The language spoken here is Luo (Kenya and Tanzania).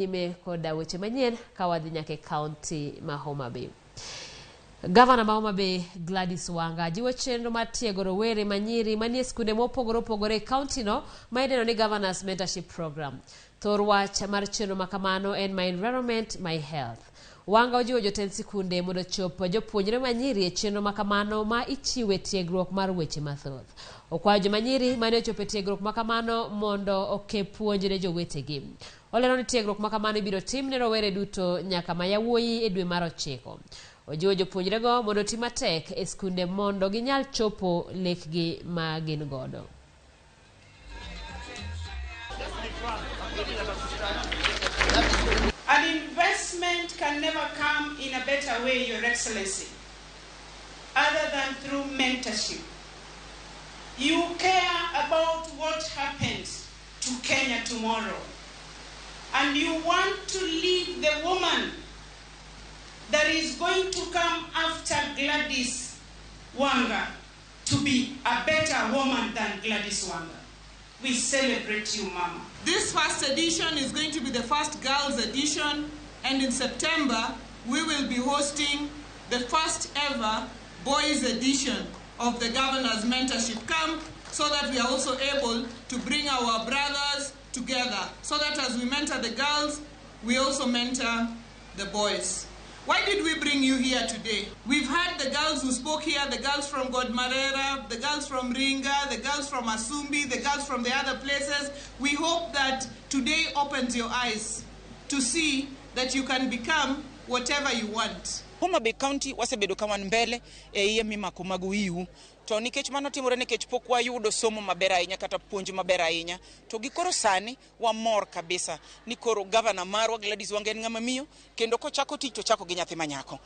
Nyime koda weche manyien ka wadhi nyaka e kaunti ma Homa Bay. Gavana ma Homa Bay Gladys Wanga jiwo chenro mar tiego rowere manyiri manie skunde mopogore opogore e kauntino ma idendo ni Governors Mentorship Program. Thor wach mar chenro ma kamano en My Environment, My Health. Wanga ojiwo jotend sikunde mondo ochop jopuonjre manyiri e chenro ma kamano ma ichiwe tiegruok mar weche mathoth. Okwayo joma nyiri mane ochopo e tiegruok ma kamano mondo oke puonj ne jowetegi. Olero ni tiegruok ma kamano ibiro tim ne rowere duto nyaka ma yawuoyi e dwe mar ochiko. Ojiwo jopuonjrego mondo oti matek e skunde mondo ginyal chopo lekgi ma gin godo. An investment can never come in a better way, Your Excellency, other than through mentorship. You care about what happens to Kenya tomorrow. And you want to lead the woman that is going to come after Gladys Wanga to be a better woman than Gladys Wanga. We celebrate you, Mama. This first edition is going to be the first girls' edition, and in September, we will be hosting the first ever boys' edition of the Governor's Mentorship Camp so that we are also able to bring our brothers together, so that as we mentor the girls, we also mentor the boys. Why did we bring you here today? We've had the girls who spoke here, the girls from Godmarera, the girls from Ringa, the girls from Asumbi, the girls from the other places. We hope that today opens your eyes to see that you can become whatever you want. Homa Bay County wasebedo ka wan mbele e iye mimako mag wiu to nikech mano timore nikech pok wayudo somo maber ahinya kata puonj maber ahinya to gi koro sani wamor kabisa ni koro gavana marwa Gladys Wanga en ng'ama miyo kendo kochako tich to chako gi nyathi manyako.